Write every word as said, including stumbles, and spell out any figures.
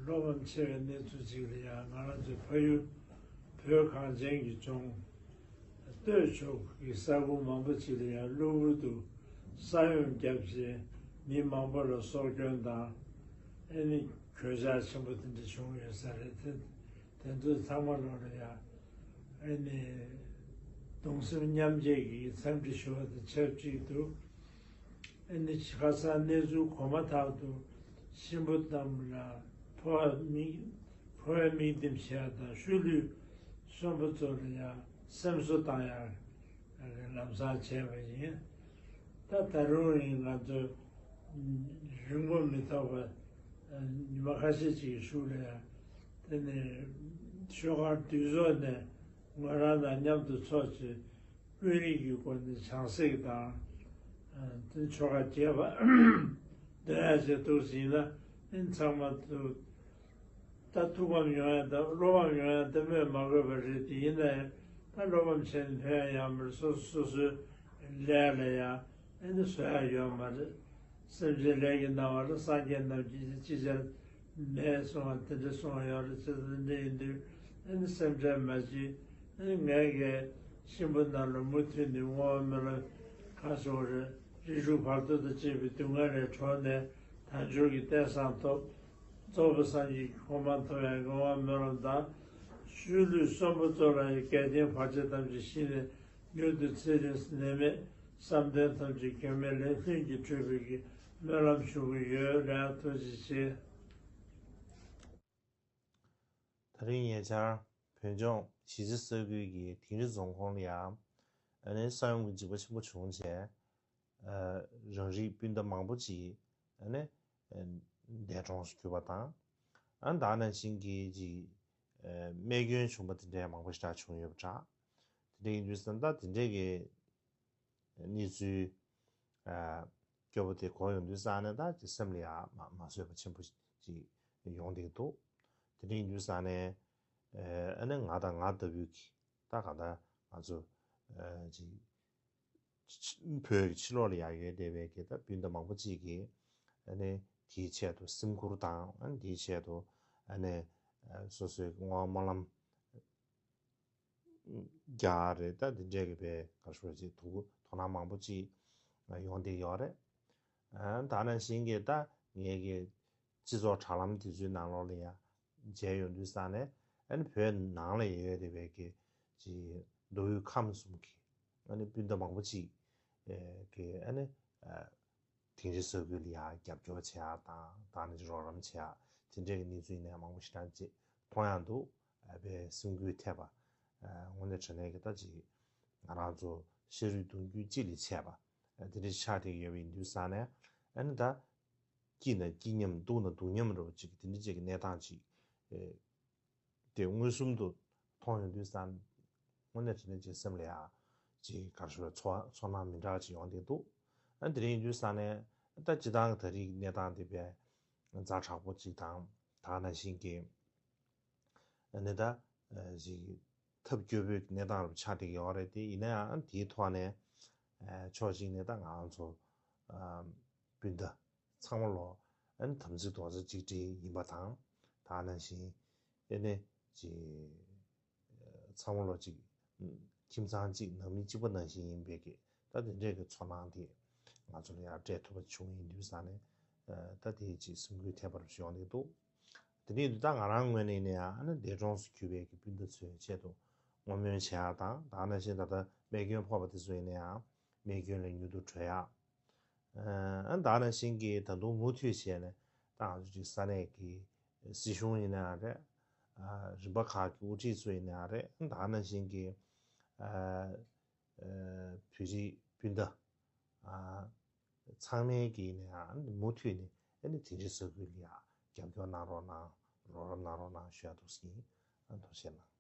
བློ་ཕམ་ཆེ་བའི་གནས་ཚུལ་ཅིག་ལ་ཡང་ང་རང་ཚོའི་ཕ་ཡུལ་བོད་གངས་ཅན་གྱི་ལྗོངས་སྟོད་ཕྱོགས་ཀྱི་ས་ཁུལ་མང་པོ་ཅིག་ལ་ཡང་གློ་བུར་དུ་ས་ཡོམ་བརྒྱབ་རྗེས་མི་མང་པོ་ལ་སྲོག་སྐྱོན་དང་ཨེ་ནི་གོད་ཆག་ཆེན་པོ་དེ་འདྲ་བྱུང་ཡོད་ས་རེད། དེ་དེ་ཚོ་ཚང་མ་ལོག་ལ་ཡང་ཨེ་ནི་གདུང་སེམས་མཉམ་སྐྱེད་ཀྱི་འཚམས་འདྲི་ཞུ་བ་དང་ཆབས་ཅིག་ཏུ། ཨ་ནི་ཁ་སང་གནས་ཚུལ་གོ་མ་ཐག་ཏུ་གཤིན་པོ་རྣམས་ལ་འཕོ་བ་དམིགས་འཕོ་བའི་དམིགས་འདེམས་བྱས་དང་ཤུལ་ལུས་གསོན་པོ་ཚོ་ལ་ཡང་སེམས་གསོ་བཏང་ཡག་ལམ་སང་བྱས་པ་ཡིན། ད་ད་རུང་ཡིན་ང་ཚོ་རིང་པོ་མི་ཐོགས་པ་ཉི་མ་ཁ་ཤས་ཅིག་གི་གཞུག་ལ་ཡང་དེ་ནས་ཤོག་ཁག་འདུས་ཚོགས་ནས་ང་རང་དང་མཉམ་དུ་ཚོགས་བྱས། དཔོན་རིགས་ཀྱི་སྒོ་ནས་བྱང་སེམས་དང་། དེ་ཆོ་ག་རྒྱས་པ་འདོན་ཡ་བྱེད་ཐུབ་ཟིན་ན་ཨིན་ཚང་མ་དུ་ད་ཐུགས་ཕམ་ཡོང་ཡ་ད་བློ་ཕམ་ཡོང་ཡ་ད་སྨོས་མ་དགོས་པ་རེད། དེ་ཡིན་ན་ཡང་ད་བློ་ཕམ་བྱས་ནས་ཕན་ཡ་ཡང་མ་རེད། སོ་སོ་སོ་སོའི་ལས་ལ་ཡང་ཨེ་ནི་བཟོ་ཡ་ཡོད་མ་རེད། སེམས་ཅན་ལས་ཀྱི་སྣང་བ་ལ་སངས་རྒྱས་རྣམས་ཀྱིས་ཅི་བྱར་མེད་གསུང་བ་དེ་འདྲ་གསུང་བ་ཡོད་རེད། ཅི་ལྟར་འདྲ་ཡིན་དུས་ཨ་ནི་སེམས་ཁྲལ་མ་བྱེད། ཨ་ནི་ངས་ཀྱི་གཤིན་པོ་རྣམས་ལ་མུ་མཐུད་ནས་བསྔོ་བ་སྨོན་ལམ་ག་སོགས་རེད། རིགས་དྲུག་བར་དོ་དང་བཅས་པའི་སྡུག་བསྔལ་ལས་གྲོལ་ནས་དལ་འབྱོར་གྱི་རྟེན་བཟང་ཐོབ། རྫོགས་པའི་སངས་རྒྱས་ཀྱི་གོ་འཕང་ཐོབ་པའི་བསྔོ་བ་སྨོན་ལམ་དང་། ཤུལ་ལུས་གསོན་པོ་ཚོ་ལ་ཡང་འགལ་རྐྱེན་བར་ཆད་ཐམས་ཅད་ཞི་ནས་མྱུར་དུ་ཚེ་རིང་ནད་མེད་བསམ་དོན་ཐམས་ཅད་འགལ་མེད་ལས་ལྷུན་གྱིས་གྲུབ་པའི་གི་སྨོན་ལམ་ཞུ་གི་ཡོད། ལགས་ཐུགས་རྗེ་ཆེ། ད་རིང་ཉེ་ཆར་བོད་ལྗོངས་གཞིས་རྩེ་ས་ཁུལ་གྱི་དིང་རི་རྫོང་ཁོངས་ལ་ཡང་ཨ་ནི་ས་ཡོམ་གྱི་འཇིགས་པ་ཆེན་པོ་བྱུང་རྗེས། ཨ་རང་རིགས་སྤུན་ཟླ་མང་པོ་ཅིག་ཨ་ནི་ཨ་འདས་གྲོངས་སུ་གྱུར་པ་དང་། ཨ་ནི་ད་ག་ནང་བཞིན་གྱི་ཅིག་ཨ་རྨས་སྐྱོན་བྱུང་པ་དེ་འདྲའི་མང་པོ་ཞེ་དྲག་བྱུང་ཡོད་པ་འདྲ། དེ་འདྲ་ཡིན་དུས་ཙང་ད་དེ་འདྲའི་གི་གནས་ཚུལ་ཨ་སྐྱོ་པོ་དེ་གོ་ཡོང་དུས་ཙང་ནས་ད་ཅིག་སེམས་ལ་ཡང་མ་མ་བཟོད་པ་ཆེན་པོ་ཅིག་ཡོང་བསྡད་འདུག་དེ་འདྲ་ཡིན་དུས་ཙང་ནས་ཨ་ནི་ང་དང་ང་ལྟ་བུའི་གི་ད་གང་ལྟར་ང་ཚོ་ཨ་ཅིག་ཕྱི་བོད་ཀྱི་ཕྱི་ལོགས་ལ་ཡང་ཡོད་བསྡད་པའི་གི་ད་སྤུན་ཟླ་མང་པོ་ཅིག་གིས་ཨ་ནི་དེའི་ཆེད་དུ་སེམས་ཁུར་དང་ཨ་ནི་དེའི་ཆེད་དུ་ཨ་ནི་ཨ་སོ་སོའི་བསྔོ་བ་སྨོན་ལམ་རྒྱག་རེད། ད་འདི་འདྲས་ཀྱི་བའི་ག་ཞུ་བ་ཅིག་དོ་དོ་སྣང་མང་པོ་ཅིག་ཡོང་བསྡད་ཡོད་རེད། ཨ་ད་ནང་བཞིན་གྱི་ད་ངས་ཀྱི་སྤྱི་ཚོགས་དྲ་ལམ་དེ་ཚོའི་ནང་ལོགས་ལ་ཡང་མཇལ་ཡོང་དུས་ཙང་ནས་ཨ་ནི་བོད་ནང་ལ་ཡོད་བསྡད་པའི་གི་ཅིག་མདོ་དབུས་ཁམས་གསུམ་གྱི་ཨ་ནི་སྤུན་ཟླ་མང་པོ་ཅིག་གི་ཨ་ནི་ཨ་དིང་རི་ས་ཁུལ་ལ་ཡང་རྒྱབ་སྐྱོར་བྱེད་ཡག་དང་ད་ནི་རོགས་རམ་བྱེད་ཡག་དེ་འདྲའི་གི་གནས་ཚུལ་ཡིན་ནའི་མང་པོ་ཞེ་དྲག་ཅིག་མཐོང་ཡག་འདུག་ཨ་བའི་སེམས་འགུལ་ཐེབས་པ། ཨ་དངོས་གནས་དྲང་གནས་ཀྱི་ད་ཅིག་ང་རང་ཚོ་ཤ་རུས་གདུང་རྒྱུད་གཅིག་ལས་ཆད་པ་ཨ་དེ་འདྲ་ཆགས་བསྡད་ཡོད་པ་ཡིན་དུས་ཙང་ནས་ཨ་ནི་ད་སྐྱིད་ན་སྐྱིད་མཉམ་སྡུག་ན་སྡུག་མཉམ་འདྲ་བོ་ཅིག་དེ་འདྲ་ཅིག་གི་གནས་སྟངས་ཅིག་ཨེ་དེ་མངོན་སུམ་དུ་མཐོང་ཡོང་དུས་ཙང་དངོས་གནས་དྲང་གནས་ཅིག་སེམས་ལ་ཡང་ཅིག་ག་རེ་ཞུ་བའི་ཚོར་ཚོར་སྣང་མི་འདྲ་ཅིག་ཡོང་བསྡད་འདུག་ཨ་དེ་རིང་ཡིན་དུས་ཙང་ནས་ད་སྤྱི་བཏང་གི་ད་རེས་ཀྱི་གནས་སྟངས་དེ་དཔེ་ཛ་དྲག་པོ་ཅིག་དང་ད་ག་ནང་བཞིན་གྱི་ཨ་ནི་ད་ཨ་ཅིག་ཐབས་སྐྱོ་པོའི་གནས་སྟངས་རུ་ཆགས་བསྡད་ཀྱི་ཡོད་རེད། དེ་ཡིན་ན་ཡང་དེའི་ཐོག་ནས་ཨ་ཕྱོགས་གཅིག་ནས་ད་ང་རང་ཚོ་ཨ་སྤུན་ཟླ་ཚང་མ་ལོ་ཨ་ནི་དམ་ཚིག་རྡོག་རྩ་གཅིག་སྒྲིལ་ཡིན་པ་དང་ད་ག་ནང་བཞིན་ཨ་ནི་ཅིག་ཚང་མ་ལོ་གཅིག་ཁྱིམ་ཚང་གཅིག་ནང་མི་གཅིག་པ་ནང་བཞིན་ཡིན་པའི་གི་ད་དེ་འདྲའི་གི་ཚོར་སྣང་དེ་ང་ཚོ་ལ་ཡང་སྤྲད་ཐུབ་པ་བྱུང་ཡིན་དུས་ཙང་ནས་ད་དེའི་ཅིག་སེམས་འགུལ་ཐེབས་པ་རུ་ཡོང་གི་འདུག་དེ་འདྲ་ཡིན་དུས་ད་ང་རང་ངོས་ནས་ཡིན་ན་ཡང་ཨ་ནི་འདས་གྲོངས་སུ་གྱུར་པའི་གི་སྤུན་ཟླ་ཚོའི་ཆེད་དུ་བསྔོ་སྨོན་བྱེད་ཡག་དང་ད་ག་ནང་བཞིན་ད་ལྟ་རྨས་སྐྱོན་ཕོག་པ་དེ་ཚོ་ཡིན་ན་ཡང་རྨས་སྐྱོན་ལས་མྱུར་དུ་གྲོལ་ཡག་ཨ་ད་ག་ནང་བཞིན་གྱི་ད་དུང་མུ་མཐུད་བྱས་ནས་ད་ང་ཚོ་ཅིག་ས་གནས་ཀྱི་སྲིད་གཞུང་ཡིན་ན་ཡང་རེད། ཨ་རིམ་པ་ཁག་གི་དབུ་ཁྲིད་ཚོ་ཡིན་ན་ཡང་རེད། ཨ་ད་ག་ནང་བཞིན་གྱི་ཨ་ཨ་བོད་རིགས་སྤུན་ཟླ་ཨ་ཚང་མའི་གི་ཡིན་ན་ཡང་མུ་མཐུད་ནས་ཨ་ནི་དིང་རི་ས་ཁུལ་ལ་ཡང་རྒྱབ་སྐྱོར་གནང་རོགས་གནང་། རོགས་རམ་གནང་རོགས་གནང་ཞུ་ཡག་འདུག་ཟེར་གྱི་ཡིན། ཨ་ཐུགས་རྗེ་གནང་།